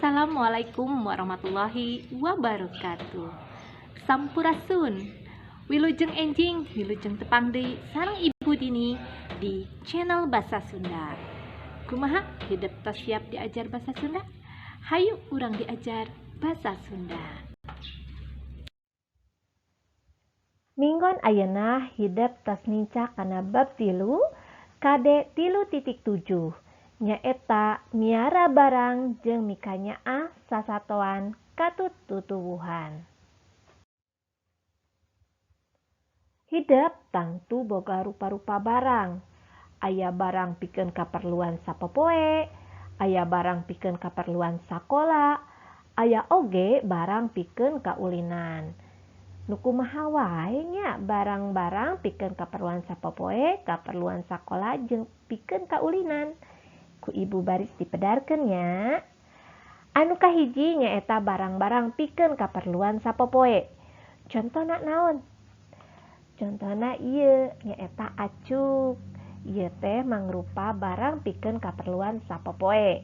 Assalamualaikum warahmatullahi wabarakatuh. Sampurasun. Wilujeng enjing, wilujeng tepang deui sareng Ibu Dini di channel Basa Sunda. Kumaha hidep tos siap diajar bahasa Sunda? Hayu urang diajar bahasa Sunda. Minggon ayeuna hidep tos nincak kana bab 3 KD 3.7 nyaeta miara barang jeung mikanyaah sasatoan katut tutuwuhan. Hidep tangtu boga rupa-rupa barang. Aya barang pikeun kaperluan sapopoe, aya barang pikeun kaperluan sakola, aya oge barang pikeun kaulinan. Nu kumaha wae nya barang-barang pikeun kaperluan sapopoe, kaperluan sakola jeung pikeun kaulinan. Ku ibu baris dipedarkeun nya. Anu kahiji nyaeta barang-barang pikeun kaperluan sapopoe. Contona naon? Contona ieu nyaeta acuk. Ieu teh mangrupa barang pikeun kaperluan sapopoe.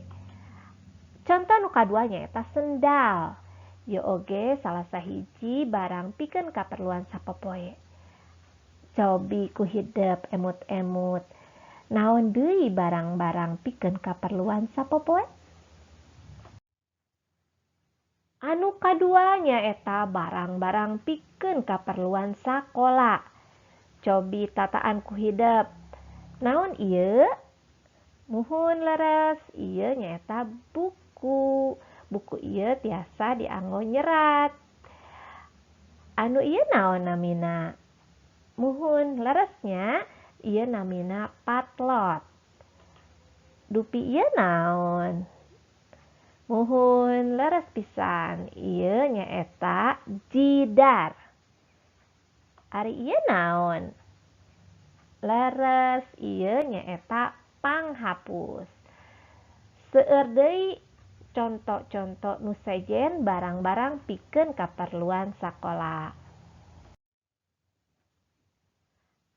Conto nu kadua nyaeta sendal. Ieu oge salah sahiji barang pikeun kaperluan sapopoe. Cobi ku hidep emut-emut. Naon deui barang-barang pikeun kaperluan sapopoe? Anu kadua nyaeta barang-barang pikeun kaperluan sakola. Cobi tataan ku hidep. Naon ieu? Muhun leres, ieu nyaeta buku. Buku ieu tiasa dianggo nyerat. Anu ieu naon namina? Muhun leresnya, ieu namina patlot. Dupi ieu naon? Muhun leres pisan, ieu nyaeta jidar. Ari ieu naon? Leres, ieu nyaeta panghapus. Seueur deui conto-conto nu sejen barang-barang pikeun kaperluan sakola.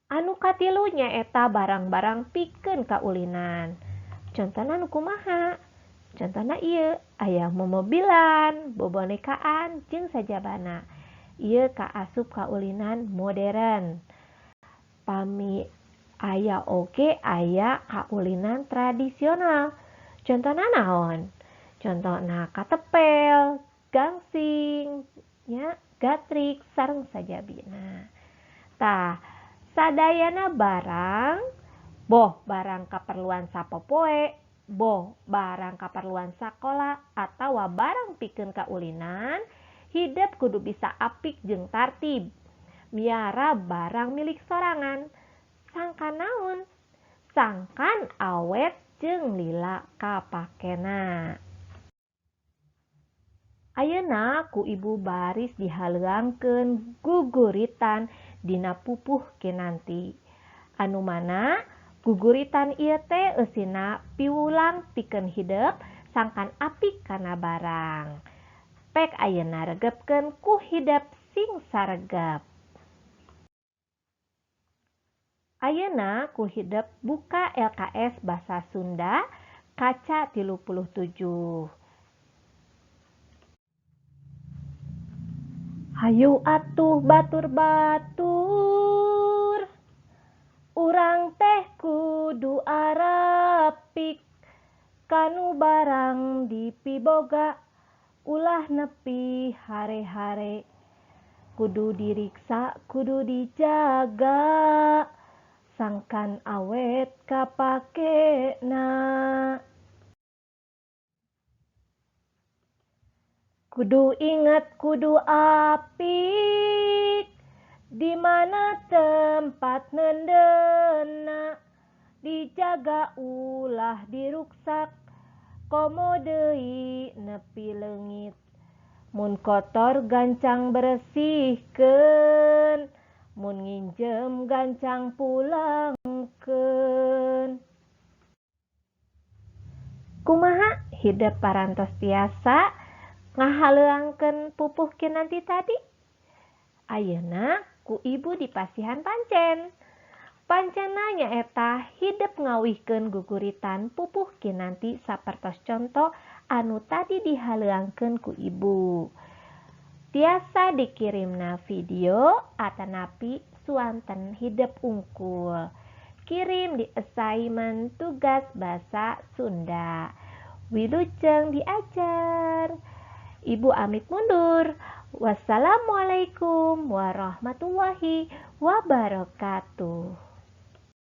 Anu katilu nyaeta barang-barang pikeun kaulinan. Contona nu kumaha? Contona ieu aya momobilan, bobonekaan jeung sajabana. Ieu kaasup kaulinan modern. Pami aya oge aya kaulinan tradisional. Contona naon? Contona katepel, gangsing, nya, gatrik sareng sajabina. Tah, sadayana barang, boh barang kaperluan sapopoe, boh barang kaperluan sakola atawa barang pikeun kaulinan, hidep kudu bisa apik jeung tartib. Miara barang milik sorangan. Sangkan naon? Sangkan awet jeung lila kapakena. Ayeuna ku ibu baris dihaleuangkeun guguritan dina pupuh kinanti. Anu mana guguritan ieu teh eusina piwulang pikeun hidep sangkan apik kana barang. Pek ayeuna regepkeun ku hidep sing saregep. Ayeuna ku hidep buka LKS Basa Sunda kaca 37. Hayu atuh batur-batur, urang teh kudu arapik, kanu barang dipiboga, ulah nepi hare-hare. Kudu diriksa, kudu dijaga, sangkan awet kapakena. Kudu inget, kudu apik, di mana tempat nendena, dijaga ulah diruksak, komo deui nepi leungit. Mun kotor gancang bersihkeun, mun nginjem gancang pulangkeun. Kumaha hidep parantos tiasa ngahaleuangkeun pupuh kinanti tadi? Ayeuna ku ibu dipasihan pancen. Pancena nyaeta hidep ngawihkeun guguritan pupuh kinanti sapertos conto anu tadi dihaleuangkeun ku ibu. Tiasa dikirimna video atanapi suanten hidep ungkul. Kirim di assignment tugas basa Sunda. Wilujeng diajar. Ibu amit mundur. Wassalamualaikum warahmatullahi wabarakatuh.